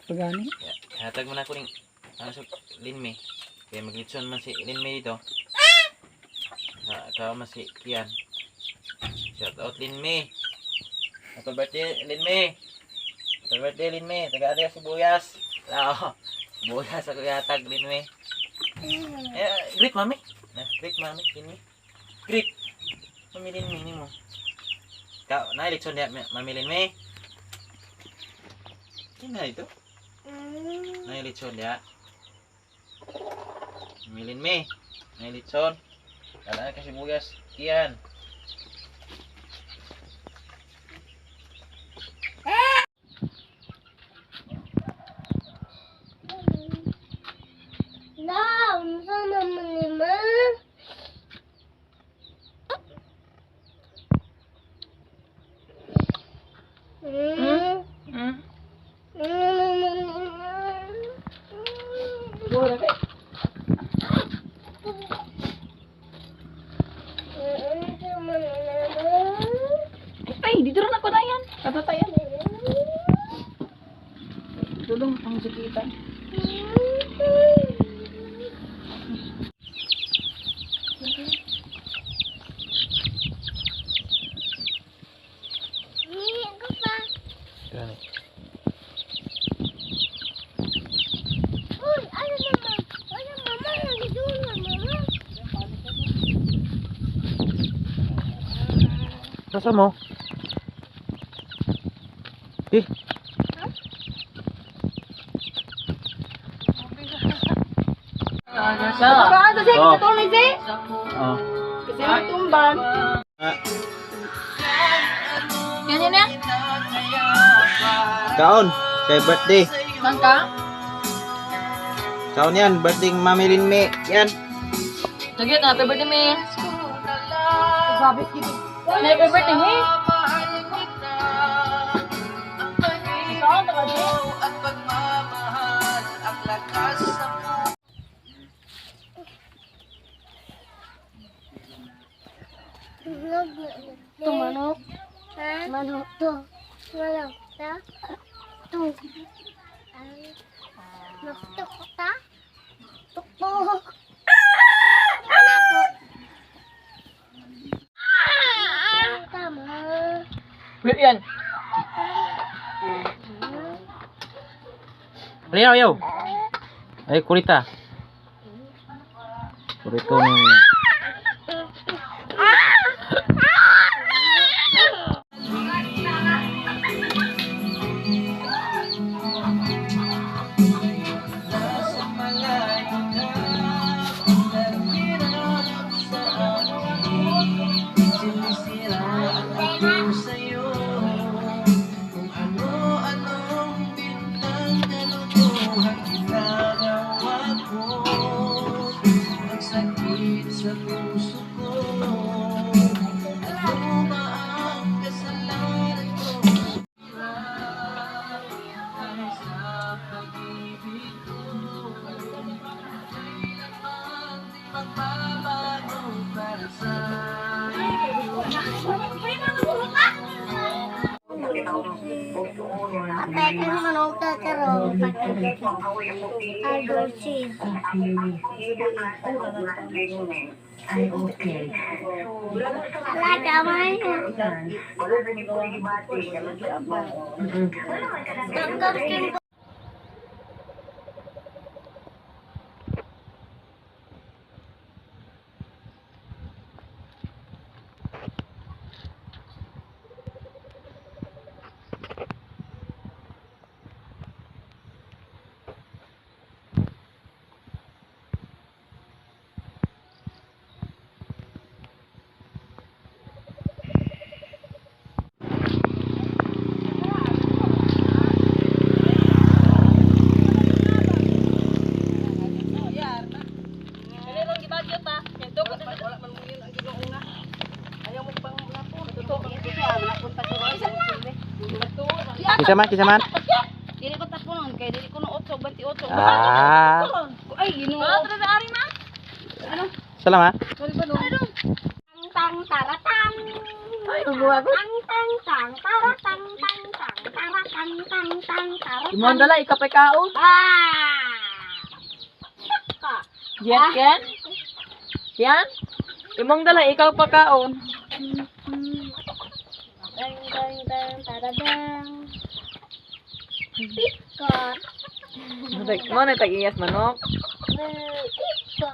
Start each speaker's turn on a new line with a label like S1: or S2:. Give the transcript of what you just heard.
S1: Pagani.
S2: Hatag mo na ko ning ano sa Linme. Kaya maglitson man si Linme dito. Na ka man si Kian. Shout out Linme. Happy birthday, Linme. Happy birthday, Linme. Taga ate sibuyas. Lao. Sibuyas ako yatag, Linme. Eh, greet mami. Na, greet mami, Linme. Greet. Mami Linme nimo. Ka, na litson diha mami Linme. Sino ito? Nay litson ya. Milin me. Nay litson. Kala ka sibuyas. Kian.
S3: La, unsa naman ni ma? Hmm? Ano naman ni ma?
S1: Go ra kay.
S3: Unsa man ni ma?
S1: Ay, dito rin ako na yan. Tatatayan. Tulong ang sakitan.
S3: Ni ako pa.
S2: Gani.
S3: Uy, ano naman? Ano mama? Nagdula mama.
S2: Sasa mo? Eh,
S1: Paano siya
S2: Oh.
S1: kitulong si?
S2: Oh.
S1: Kasi matumban.
S2: Ah,
S1: Yan yan yan.
S2: kaon kay birthday.
S1: Saan ka?
S2: Kaon yan, birthday ng Mami Linme. Yan.
S1: Sige, happy birthday me. Happy birthday me. Saan ka di?
S3: To manok. Ha? Manok to. Manok ta. To. Manok to ta. Tok tok. Anak ko. Tama.
S1: Wait yan.
S2: Ayaw, ayaw. Ay, kurita. Kurito ni.
S3: Patay kang manok ka karon. Aldo cheese. Ala kamay. Tanggap
S2: Kisa man, kisa man.
S1: Dili ko tapunon kay dili ko no 8 28.
S2: Ah.
S1: Ay, Ginoo.
S2: Salamat.
S3: Tang tang tara tang.
S1: Ay, gumawa ko.
S3: Tang tang tang tara tang tang tang. tara tang tang tang tara.
S1: Imong dala ikaw pa kaon.
S3: Ah! Ka.
S1: Yan, yan. Yan. Imong dala ikaw pa kaon.
S3: Dang dang dang tara dang. Pikot.
S1: Mo na tag-iyas manok.
S3: Pikot.